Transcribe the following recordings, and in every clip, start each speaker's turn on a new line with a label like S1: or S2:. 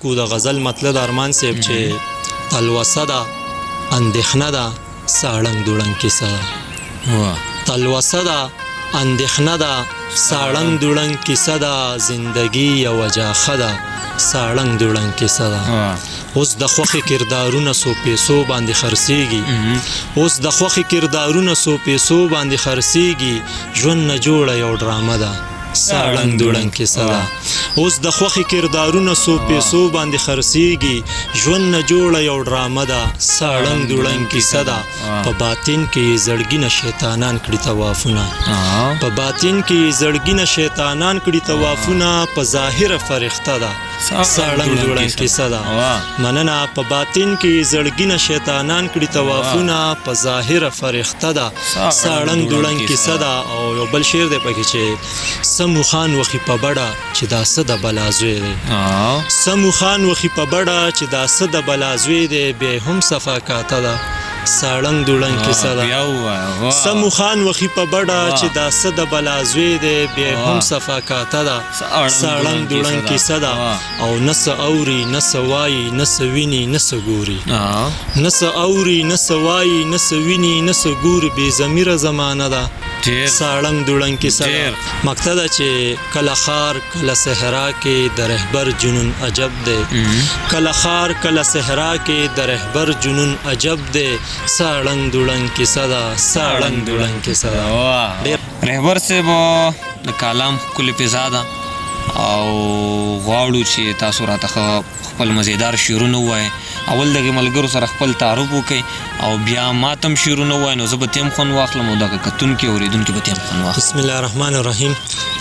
S1: کو د غزل مطلع د ارمان صاحب چې تلوسه ده، اندېښنه ده، څه اړنګ دوړنګ کیسه ده. تلوسه ده، اندېښنه ده، څه اړنګ دوړنګ کیسه ده، زندګي یوه جاخه ده، څه اړنګ دوړنګ کیسه ده. اوس د خوښې کردارونه څو پیسو باندې خرڅېږي، اوس د خوښې کردارونه څو پیسو باندې خرڅېږي، ژوند نه جوړه یو ډرامه ده، څه ړنګ دوړنګ کیسه ده. اوس د خوښې کردارونه څو پیسو باندې خرڅېږي، ژوند نه جوړه یو ډرامه ده، څه ړنګ دوړنګ کیسه ده. په باطن کې یې زړګینه شیطانان کړي طوافونه، په باطن کې یې زړګینه شیطانان کړي طوافونه، په ظاهره فرښته ده، څه ړنګ دوړنګ کیسه ده. مننه. په باطن کې یې زړګینه شیطانان کړي طوافونه، په ظاهره فرښته ده، څه ړنګ دوړنګ کیسه ده. او یو بل شعر دی پکې چې سمو خان وخی په بډه چې دا څه د بلا زوی دی، سمو خان وخی په بډه چې دا څه د بلا زوی دی، بیا هم صفا کاته ده، ساړنګ دوړنګ کیسه ده. سمو خان وخی په بډه چې دا څه د بلا زوی دی، بیا هم صفا کاته ده، ساړنګ دوړنګ کیسه ده. او نه څه اوري، نه څه وایي، نه څه ویني، نه څه ګوري، نه څه اوري، نه څه وایي، نه څه ویني، نه څه ګوري، بې ضمیره زمانه ده، ساړنګ دوړنګ کیسه ده. مقطع ده چې کله ښار کله صحرا کې د رهبر جنون عجب دی، کله ښار کله صحرا کې د رهبر جنون عجب دی، ساړنګ دوړنګ کیسه ده، ساړنګ دوړنګ کیسه ده.
S2: رهبر صاحب، د کلام ښکلې فضا ده او غواړو چې تاسو راته خپل مزیدار شعرونه ووایئ. اول دغه ملګرو سره خپل تعارف وکړئ او بیا ماتم شعرونه ووایئ، نو زه به تیم خوند واخلم او دغه کتونکي اورېدونکي به تیم خوند واخلم.
S1: بسم الله الرحمن الرحیم.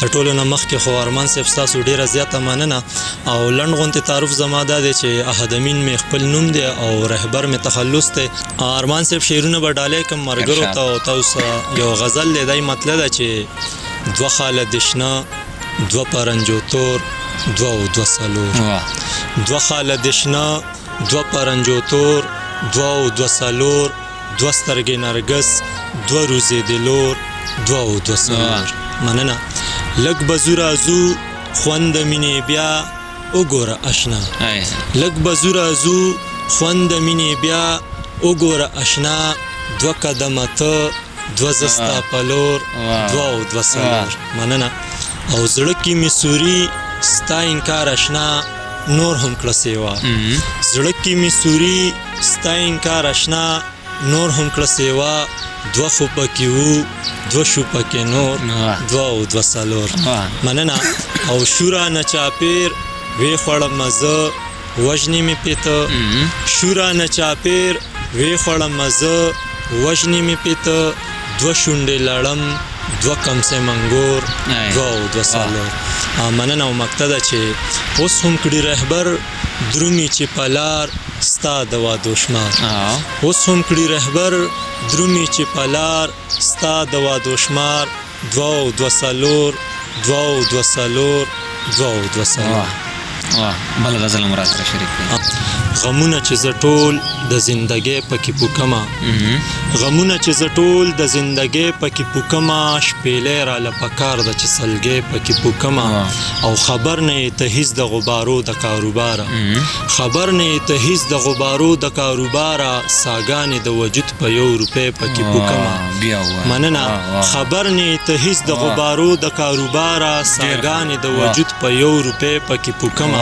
S1: د ټولو نه مخکې خو ارمان صاحب ستاسو ډېره زیاته مننه. او لنډ غونتې تعارف زما دا دی چې احد امین مې خپل نوم دی او رهبر مې تخلص دی. ارمان صاحب شعرونه به ډالۍ کوم ملګرو ته او تاسو یو غزل دی، دا یې مطلع ده چې دوه خاله دشنه، دوه پرنجو تور، دوه او دوه څلور، دوه خاله دشنه، دوه پرنجو تور، دوه او دوه څلور، دوه سترګې نرګس، دوه روزې د لور، دوه او دوه څلور. مننه. لږ به ځو راځو خوند د مینې بیا وګوره اشنا، لږ به ځو راځو خوند د مینې بیا وګوره اشنا، دوه قدمه ته، دوه زه ستا په لور، دوه او دوه څلور. مننه. او زړه کې مې سوري ستا انکار اشنا نور هم کړه سیوا، زړه کې مې سوري ستا انکار اشنا نور هم کړه سیوا، دوه خو پکې وو، دوه شو پکې نور، دوه او دوه څلور. مننه. او شورا نه چاپیر وی خوړم زه، وژنې مې پیته، شورا نه چاپیر وی خوړم زه، وژنې مې پیته، دوه شونډې لړم، دوه کمسې منګور، دوه او دوه څلور. مننه. او مقطع ده چې اوس هم کړي رهبر درومي چې پلار ستا د وادو شمار، اوس هم کړي رهبر درومي چې پلار ستا د وادو شمار، دوه او دوه څلور، دوه او دوه څلور، دوه او دوه څلور.
S2: بل غزل هم راسره شریک کړئ.
S1: غمونه چې زه ټول د زندګۍ پکې پوکمه، غمونه چې زه ټول د زندګۍ پکې پوکمه، شپېلۍ راله پکار ده چې سلګۍ پکې پوکمه. او خبر نه یې ته هیڅ د غبارو د کاروباره، خبر نه یې ته هیڅ د غبارو د کاروباره، ساګانې د وجود په یو روپۍ پکې پوکمه. مننه. خبر نه یې ته هیڅ د غبارو د کاروباره، ساګانې د وجود په یو روپۍ پکې پوکمه.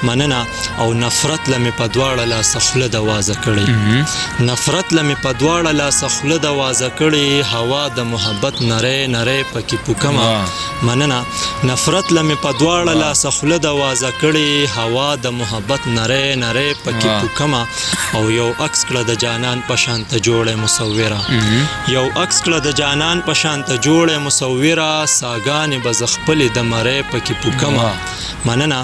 S1: مننه. او نفرت له مې په دواړه لاسه خوله د وازه کړې، نفرت له مې په دواړه لاسه خوله د وازه کړې، هوا د محبت نری نری پکې پوکمه. مننه. نفرت له مې په دواړه لاسه خوله د وازه کړې، هوا د محبت نری نری پکې پوکمه. او یو عکس کړه د جانان په شان ته جوړې مصوره، یو عکس کړه د جانان په شان ته جوړې مصوره، ساګانې به زه خپلې د مرۍ پکې پوکمه. مننه.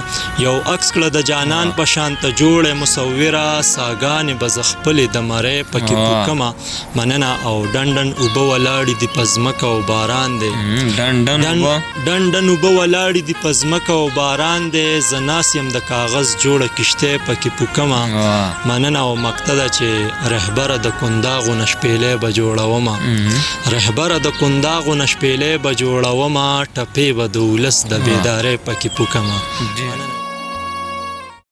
S1: یو عکس کړه د جانان په شان ته جوړې مصوره، ساګانې به زه خپلې د مرۍ پکې پوکمه. مننه. او ډنډن اوبه ولاړې دي په ځمکه او باران دی، ډنډن اوبه ولاړې دي په ځمکه او باران دی، زه ناست یم د کاغذ جوړه کښتۍ پکې پوکمه. مننه. او مقطع ده چې رهبره د کنداغو نه شپېلۍ به جوړومه، رهبره د کنداغو نه شپېلۍ به جوړومه، ټپې به د ولس د بیدارۍ پکې پوکمه.